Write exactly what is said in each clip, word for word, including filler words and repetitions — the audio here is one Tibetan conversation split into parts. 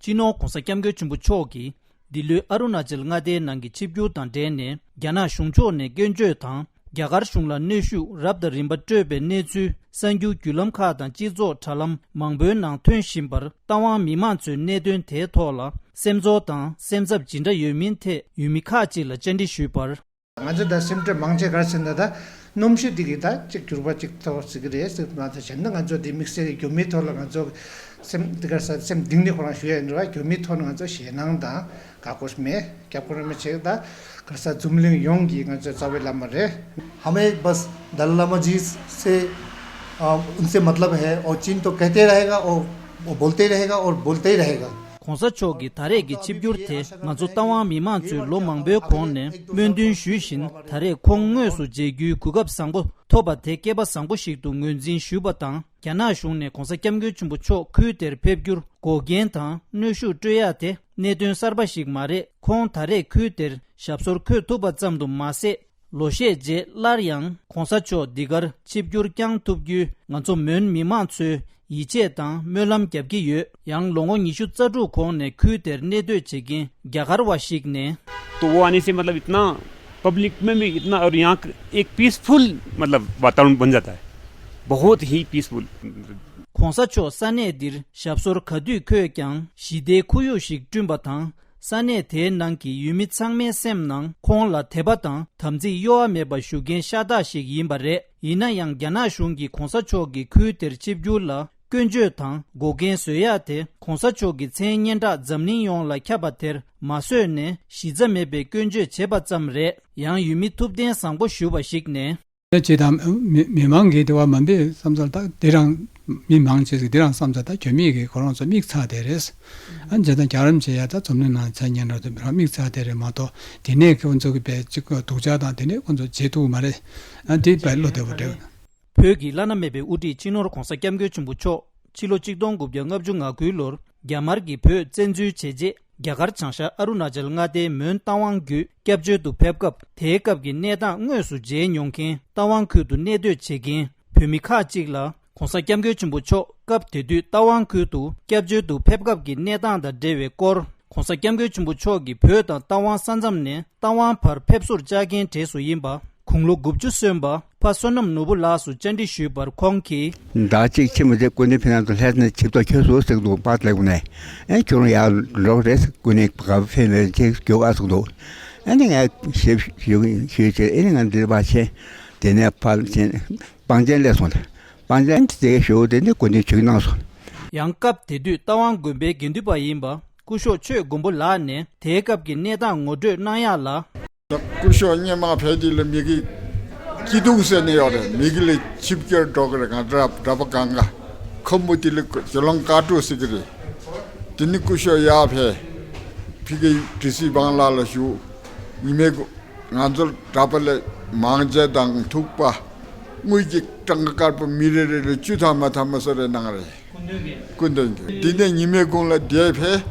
སྤྱི་ནོར་༧གོང་ས་༧སྐྱབས་མགོན་ཆེན་པོ་མཆོག་གིས། འདི་ལོའི་ཨ་རུ་ན་ཅལ་མངའ་སྡེའི་ནང་གི་ཆིབས་བསྒྱུར་དང་འབྲེལ་ནས། རྒྱ་ནག་གཞུང་ཕྱོགས་ནས་སྐྱོན་བརྗོད་དང་། རྒྱ་གར་གཞུང་ལ་གནོན་ཤུགས་རབ་དང་རིམ་པ་སྤྲོད་པའི་གནས་ཚུལ། གསར་འགྱུར་བརྒྱུད་ལམ་ཁག་དང་སྤྱི་ཚོགས་དྲ་ལམ་མང་པོའི་ནང་ཐོན་བཞིན་པར། རྟ་དབང་མི་མང་ཚོས་གནད་དོན་དེའི་ཐོག་ལ་སེམས་ཚོར་དང་སེམས་འཚབ་ཇི་འདྲ་ཡོད་མིན་ཐད། ཡུལ་མི་ཁག་ཅིག་ལ་བཅར་འདྲི་ཞུས་པར། ང་ཚོ་ད་སེམས་ཁྲལ་མང་ཆེ་ག་རེ་ཟེར་ན། ད་སྣུམ་ཞིག་འདི་གི་ད་གཅིག་འགྱུར་བ་གཅིག་ཐོག་ཟེར་གི་རེད་ཟེར་མ་གཏོགས། གཞན་ན་ང་ཚོ་འདི་དམིགས་བསལ་གྱི་རྒྱུ་མིའི་ཐོག་ལ་ང་ཚོ་སེམས་འདི་ག་ས་སེམས་གཏིང་ནས་ཁོ་རང་ཞུ་ཡ་ཡིན་རེད་བ། རྒྱུ་མིའི་ཐོག་ནས་ང་ཚོ་ཞེད་སྣང་དང་དགའ་པོ་མེད། སྐྱབས་མགོན་རིན་པོ་ཆེ་ད་ག་ས་འཛམ་གླིང་ཡོངས་ཀྱི་ང་ཚོ་རྩ་བའི་བླ་མ་རེད། हमें बस दलाई लामा जी से, अ, उनसे मतलब है, और चीन तो कहते रहेगा और वो बोलते रहेगा और बोलते ही रहेगा। ༧གོང་ས་མཆོག་གི་ད་རེས་ཀྱི་ཆིབས་བསྒྱུར་དེ་ང་ཚོ་རྟ་དབང་མི་མང་ཚོས་ལོ་མང་པོའི་གོང་ནས་སྨོན་འདུན་ཞུས་བཞིན། ད་རེས་ཁོང་དངོས་སུ་མཇལ་རྒྱུའི་གོ་སྐབས་བཟང་པོ་ཐོབ་པ་དེ་སྐལ་པ་བཟང་པོ་ཞིག་ཏུ་ངོས་འཛིན་ཞུས་པ་དང་། རྒྱ་ནག་གཞུང་ནས་༧གོང་ས་༧སྐྱབས་མགོན་ཆེན་པོ་མཆོག་ཁུལ་དེར་ཕེབས་རྒྱུར་འགོག་རྐྱེན་དང་གནོན་ཤུགས་སྤྲོད་ཡ་དེ་གནད་དོན་གསར་པ་ཞིག་མ་རེད། ཁོང་ད་རེས་ཁུལ་དེར་ཞབས་སོར་འཁོད་ཐུབ་པ་ཙམ་དུ་མ་ཟད། ལོ་ཤས་རྗེས་སླར་ཡང་༧གོང་ས་མཆོག་འདི་གར་ཆིབས་བསྒྱུར་བསྐྱངས་ཐུབ་རྒྱུའི་ང་ཚོ་མོན་མི་མང་ཚོས་ཡིད་ཆེས་དང་སྨོན་ལམ་རྒྱབ་ཀྱི་ཡོད། ཡང་ལོ་ངོ་ཉི་ཤུ་རྩ་དྲུག་གོང་ནས་ཁུལ་དེར་གནས་སྡོད་བྱེད་མཁན་རྒྱ་གར་བ་ཞིག་ནས། तो वो आने से मतलब इतना पब्लिक में भी इतना, और यहाँ एक पीसफुल मतलब वातावरण बन जाता है, बहुत ही पीसफुल। ༧གོང་ས་མཆོག་ས་གནས་འདིར་ཞབས་སོར་ག་དུས་འཁོད་ཀྱང་ཞི་བདེའི་ཁོར་ཡུག་ཞིག་བསྐྲུན་པ་དང་། ས་གནས་དེའི་ནང་གི་ཡུལ་མི་ཚང་མའི་སེམས་ནང་ཁོང་ལ་དད་པ་དང་དམ་ཚིག་གཡོ་བ་མེད་པ་ཞུ་མཁན་ཤ་སྟག་ཞིག་ཡིན་པ་རེད། ཡིན་ན་ཡང་རྒྱ་ནག་གཞུང་གིས་༧གོང་ས་མཆོག་གི་ཁུལ་དེར་ཆིབས་བསྒྱུར་ལ་སྐྱོན་བརྗོད་དང་འགོག་རྐྱེན་བཟོ་ཡག་དེ། ༧གོང་ས་མཆོག་གི་མཚན་སྙན་གྲགས་འཛམ་གླིང་ཡོངས་ལ་ཁྱབ་པ་དེར་མ་བཟོད་ནས་གཞི་རྩ་མེད་པའི་སྐྱོན་བརྗོད་བྱས་པ་ཙམ་རེད། ཡང་ཡུལ་མི་ཐུབ་བསྟན་བཟང་པོ་ཞུ་བ་ཞིག་ནས། ཅེས་དང་། མི་མི་མང་གིས་དེ་བ་མ་འབད་བསམ་ཚར། ད་དེ་རང་མི་མང་ཆེ་ཟིག་དེ་རང་བསམ་ཚར། ད་རྒྱ་མི་གིས་ཁོ་རང་ཚོ་མིག་ཚ་དེ་རེད། ཨ་ཇ་དང་རྒྱ་རམ་བྱེད་ཡ་ད་འཛམ་གླིང་ནང་ཚ་ཉན་ར་དེ་རང་མིག་ཚ་དེ་རེད་མ་གཏོགས། དེ་ནས་ཁོ་ཚོ་གི་བས་ཅིག་སྡུག་ཅག་དང་དེ་ནས་ཁོ་ཚོ་བྱེད་ཐུབ་མ་རེད། ཨ་དེ་བས་བློ་བདེ་བོ་རེད། བོད་ཀྱི་བླ་ན་མེད་པའི་དབུ་ཁྲིད་སྤྱི་ནོར་༧གོང་ས་༧སྐྱབས་མགོན་ཆེན་པོ་མཆོག་ཕྱི་ལོ་ཆིག་སྟོང་དགུ་བརྒྱ་ལྔ་བཅུ་ང་དགུའི་ལོར་རྒྱ་དམར་གྱིས་བོད་བཙན་འཛུལ་བྱས་རྗེས། རྒྱ་གར་བྱང་ཤར་ཨ་རུ་ན་ཅལ་མངའ་སྡེའི་མོན་རྟ་དབང་བརྒྱུད་སྐྱབས་བཅོལ་དུ་ཕེབས་སྐབས། དེའི་སྐབས་ཀྱི་གནས་སྟངས་དངོས་སུ་མཇལ་མྱོང་མཁན། རྟ་དབང་ཁུལ་དུ་གནས་སྡོད་བྱེད་མཁན་བོད་མི་ཁག་ཅིག་ལ། ༧གོང་ས་༧སྐྱབས་མགོན་ཆེན་པོ་མཆོག་སྐབས་དེ་དུས་རྟ་དབང་ཁུལ་དུ་སྐྱབས་བཅོལ་དུ་ཕེབས་སྐབས་ཀྱི་གནས་སྟངས་དང་འབྲེལ་བའི་སྐོར། ༧གོང་ས་༧སྐྱབས་མགོན་ཆེན་པོ་མཆོག་གིས་བོད་དང་རྟ་དབང་ས་མཚམས་ནས་རྟ་དབང་བར་ཕེབས་བསུར་བཅར་མཁན་གྲས་སུ་ཡིན་པ། དགུང་ལོ་དགུ་བཅུ་སོན་པ་ཕ་བསོད་ནམས་ནོར་བུ་ལགས་སུ་བཅར་འདྲི་ཞུས་པར་ཁོང་གིས། ཟླ་གཅིག་ཕྱིན་མ་ཚད་སྐུ་མདུན་ཕེབས་ན་དུ་ལྷས་ནས་ཆིབས་ཐོག་ཁྱོད་སུ་ཟེར་འདུག་པ་ལེགས་ནས། ཨེ་ཁྱོད་རང་ཡར་འགྲོ་རེད། སྐུ་མདུན་ག་ཕེབས་ནས་ཁྱེད་མགྱོགས་ཨ་ཟེར་འདུག་ཨ་ནི་ངས་ཞིབ་ཞུ་ཞུས་བྱས། ཨེ་ནི་ང་འདིར་པ་ཆེ། དེ་ནས་ཕར་ཕྱིན་སྤང་ཆེན་སླེབས་སོང་ལ། སྤང་ཆེན་དེ་ཞུ་དེ་ནི་སྐུ་མདུན་ཆིབས་གནང་སོང་། ཡང་སྐབས་དེ་དུས་རྟ་དབང་དགོན་པའི་དགེ་འདུན་པ་ཡིན་པ་སྐུ་ཞབས་ཆོས་མགོན་པོ་ལགས་ནས་དེའི་སྐབས་ཀྱི་གནས་སྟངས་ངོ་སྤྲོད་གནང་ཡག་ལ། སྐུ་ཞབས་སྔོན་མ་ཕེབས་དུས་ལ་མི་གི་སྐྱིད་སྡུག་ཟེར་ནས་ཡོད་རེད། མི་གི་ལ་ཆིབས་བསྒྱུར་འགྲོ་གི་རེད། ང་གྲྭ་གྲྭ་པ་གང་ག་ཁམ་བུ་དེ་ལ་ཇོ་ལོང་ཀ་ཀྲུ་ཟེར་གི་རེད། དེ་ནི་སྐུ་ཞབས་ཡར་ཕེབས། ཕི་གི་ཌི་སི་བང་ལ་ལ་བཞུགས། ཉི་མའི་ང་ཚོར་གྲྭ་པ་ལ་མང་ཇ་དང་ཐུག་པ། དངུལ་གྱི་སྤྲང་ཀ་དཀར་པོ་མི་རེ་རེ་ལ་བཅུ་ཐམ་མ་ཐམ་མ་སོ་རེ་གནང་རེད། སྐུ་མདུན་གྱིས། དེ་ནས་ཉི་མའི་གུང་ལ་དེ་ཕེབས།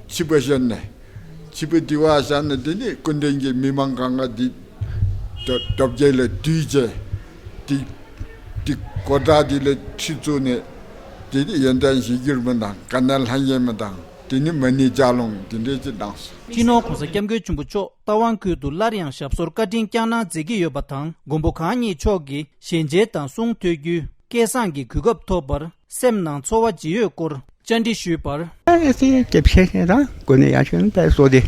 ཆིབས་པ་བཞེས་ནས། ཆིབས་པ་དེ་བ་བཞག་ནས་དེ་ནས་སྐུ་མདུན་གྱིས་མི་མང་གང་ག་དེ་དོ་དོ་བརྒྱད་ལ་དུས་བྱས། དེ་དེ་གོ་བརྡ་དེ་ལ་ཁྲི་བཙུགས་ནས། དེ་ནས་ཡོན་ཏན་གཞིར་གྱུར་མི་དང་དཀའ་གནད་ལྷང་ངེ་མི་དང་། དེ་ནས་མ་ཎི་ལྗགས་ལུང་དེ་འདྲས་ཅིག་གནང་སོང་། སྤྱི་ནོར་༧གོང་ས་༧སྐྱབས་མགོན་ཆེན་པོ་མཆོག་རྟ་དབང་ཁུལ་དུ་སླར་ཡང་ཞབས་སོར་བཀའ་དྲིན་བསྐྱངས་གནང་མཛད་ཀྱི་ཡོད་པ་དང་། མགོན་པོ་གང་ཉིད་མཆོག་གི་ཞལ་མཇལ་དང་གསུང་ཐོས་རྒྱུའི་སྐལ་བཟང་གི་གོ་སྐབས་ཐོབ་པར་སེམས་ནང་ཚོར་བ་ཇི་ཡོད་སྐོར་བཅར་འདྲི་ཞུས་པར། ཨེ་སི་སྐྱབས་ཆེ་ཞེས་དང་སྐུ་ནས་ཡར་བྱོན་པའི་སོ་དེ།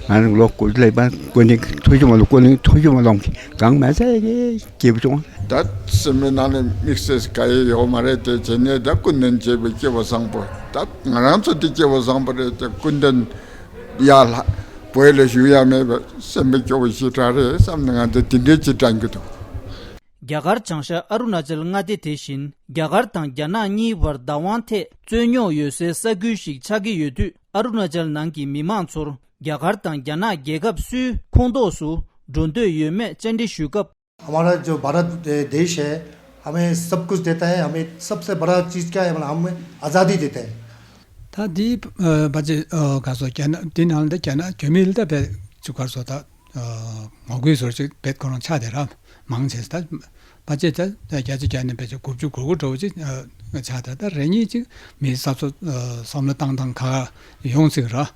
ང་རང་ལོ་དགུ་ལས་པ་སྐུ་ནས་ཐུགས་རྗེ་མ་ལོ་སྐུ་ནས་ཐུགས་རྗེ་མ་ལོང་གི་གང་མ་ཚད་ཀྱི་སྐྱིད་པོ་བྱུང་། ད་སེམས་ནང་ནས་དམིགས་བསལ་ག་ཡེ་ཡོད་མ་རེད་དེ། བྱས་ནས་ད་སྐུ་མདུན་མཇལ་བའི་སྐལ་བ་བཟང་པོ། ད་ང་རང་ཚོ་དེ་སྐལ་བ་བཟང་པོ་རེད་དེ། སྐུ་མདུན་ཡར་ལྷ་བོད་ལ་བཞུགས་ཡ་མེད་པ་སེམས་པ་སྐྱོ་བོ་ཞེ་དྲག་རེད་བསམ་ནས་ང་ཚོ་དེ་འདྲའི་ཅིག་དྲན་གྱི་འདུག་རྒྱ་གར་བྱང་ཤར་ཨ་རུ་ན་ཅལ་མངའ་སྡེ་དེ་བཞིན་རྒྱ་གར་དང་རྒྱ་ནག་གཉིས་བར་བདག་དབང་ཐད་རྩོད་རྙོག་ཡོད་སའི་ས་ཁུལ་ཞིག་ཆགས་ཀྱི་ཡོད་དུས། ཨ་རུ་ན་ཅལ་ནང་གི་མི་མང་ཚོར་རྒྱ་གར་དང་རྒྱ་ནག་རྒྱལ་ཁབ་སུའི་ཁོངས་གཏོགས་སུ་འགྲོ་འདོད་ཡོད་མེད་བཅར་འདྲི་ཞུས་སྐབས། हमारा जो भारत दे- देश है, हमें सब कुछ देता है। हमें सबसे बड़ा चीज़ क्या है? मतलब, हमें आज़ादी देता है। ད་འདི་ཨ་བ་ཅི་ཨ་ག་སོ་རྒྱ་ནག་འདི་ནང་ལ་རྒྱ་ནག་རྒྱ་མི་ལ་ད་བས་ཅུ་གར་སོ་ད་ཨ་ངོ་རྒོལ་སོར་ཅིག་བེད་ཁོ་རང་ཆགས་དེ་ར། མང་ཆེ་ད་ཕལ་ཆེར་ད་བརྒྱ་ཆ་བརྒྱ་ནས་ཕལ་ཆེར་དགུ་བཅུ་གོ་དགུ་འདྲ་བོ་ཅིག་ཆགས། ད་ད་རེ་གཉིས་ཅིག་མིའི་ས་ཚོ་བསམ་བློ་བཏང་སྟངས་ཁག་ཡོང་སྲིད་ར།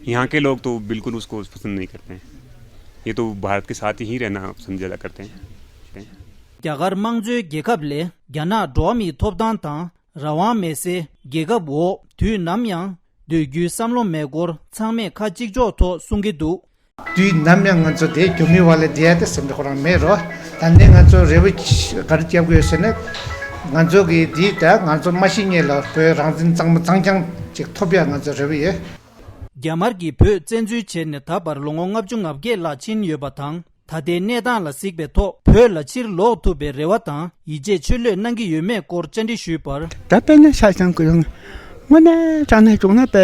यहाँ के लोग तो बिल्कुल उसको पसंद नहीं करते हैं। ये तो भारत के साथ ही रहना पसंद ज़्यादा करते हैं। རྒྱ་གར་དམངས་གཙོའི་རྒྱལ་ཁབ་ལས་རྒྱ་ནག་འགྲོ་བ་མིའི་ཐོབ་ཐང་དང་རང་དབང་མེད་སའི་རྒྱལ་ཁབ་འོག་དུས་ནམ་ཡང་སྡོད་རྒྱུའི་བསམ་བློ་མེད་སྐོར་ཚང་མས་ཁ་གཅིག་ལྕོགས་ཐོག་གསུང་གི་འདུག། དུས་ནམ་ཡང་ང་ཚོ་དེ་རྒྱུ་མི་བ་ལས་བསྡད་ཡ་དེ་སེམས་ཁོ་རང་མེད་རོ། ད་ནི་ང་ཚོ་རེ་བ་ག་རེ་བརྒྱབ་དགོས་ཟེར་ན། ང་ཚོ་གི་འདི་ད་ང་ཚོ་མ་ཤི་ཉེ་ལ་བོད་རང་བཙན་གཙང་མ་གཙང་རྐྱང་ཅིག་ཐོབ་ཡ་ང་ཚོ་རེ་བ་ཡོད། རྒྱ་དམར་གྱིས་བོད་བཙན་འཛུལ་བྱས་ནས་ད་བར་ལོ་ངོ་ལྔ་བཅུ་ང་བརྒྱད་ལྷག་ཕྱིན་ཡོད་པ་དང་། ད་ལྟའི་གནས་སྟངས་ལ་གཟིགས་པའི་ཐོག་བོད་ལ་ཕྱིར་ལོག་ཐུབ་པའི་རེ་བ་དང་ཡིད་ཆེས་ཆེ་ལོས་གནང་གི་ཡོད་མེད་སྐོར་བཅར་འདྲི་ཞུས་པར། ད་དཔེར་ན་ཆ་ཚང་ཀུན་དངོས་གནས་དྲང་གནས་བྱུང་ན་དཔེ་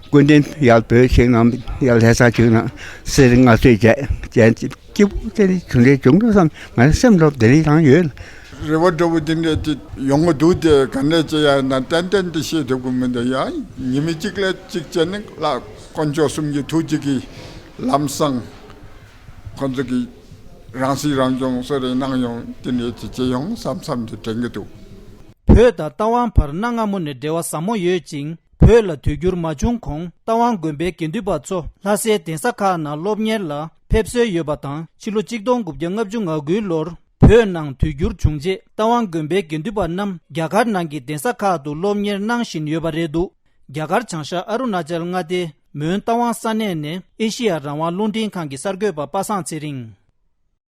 སྐུ་མདུན་ཡར་བོད་ཞིག་ནང་ཡར་ལྷ་ས་ཞིག་ནང་གསེར་མངའ་གསོལ་བྱས་བྱས་སྐྱིད་པོ་དེ་ནི་གྲུབ་འབྲས་བྱུང་འགྲོ་བསམ་ང་སེམས་ལོབ་དེ་རིང་རང་ཡོད། རེ་བ་འདྲ་བོ་འདི་འདྲས་དེ་ཡོང་གི་འདུག་དེ་ག་འདྲས་ཅི་ཡང་ན་ཏན་ཏན་དེ་ཤེས་ཐུབ་ཀྱི་མི་འདུག་ཡ། ཉི་མ་གཅིག་ལས་གཅིག་བྱས་ནས་ལ་དཀོན་མཆོག་གསུམ་གྱི་ཐུགས་རྗེ་གིས་ལམ་སང་ཁོ་ཚོ་གིས་རང་སྲིད་རང་སྐྱོང་སུ་རེ་གནང་ཡོང་དེ་འདྲས་ཅི་བྱེད་ཡོང་བསམ་བསམ་དེ་དྲན་གྱི་འདུག། བོད་དང་རྟ་དབང་བར་གནའ་སྔ་མོ་ནས་འབྲེལ་བ་ཟབ་མོ་ཡོད་ཅིང་། བོད་ལ་དུས་འགྱུར་མ་བྱུང་གོང་རྟ་དབང་དགོན་པའི་དགེ་འདུན་པ་ཚོ་ལྷ་སའི་གདན་ས་ཁག་ནང་སློབ་གཉེར་ལ་ཕེབས་སྲོལ་ཡོད་པ་དང་། ཕྱི་ལོ་གཅིག་སྟོང་དགུ་བརྒྱ་ལྔ་བཅུ་ང་དགུའི་ལོར་བོད་ནང་དུས་འགྱུར་བྱུང་རྗེས་རྟ་དབང་དགོན་པའི་དགེ་འདུན་པ་རྣམས་རྒྱ་གར་ནང་གི་གདན་ས་ཁག་ཏུ་སློབ་གཉེར་གནང་བཞིན་ཡོད་པ་རེད་འདུག། རྒྱ་གར་བྱང་ཤར་ཨ་རུ་ན་ཅལ་མངའ་སྡེའི་མོན་རྟ་དབང་ས་གནས་ནས་ཨེ་ཤི་ཡ་རང་དབང་རླུང་འཕྲིན་ཁང་གི་གསར་འགོད་པ་པ་སངས་ཚེ་རིང་།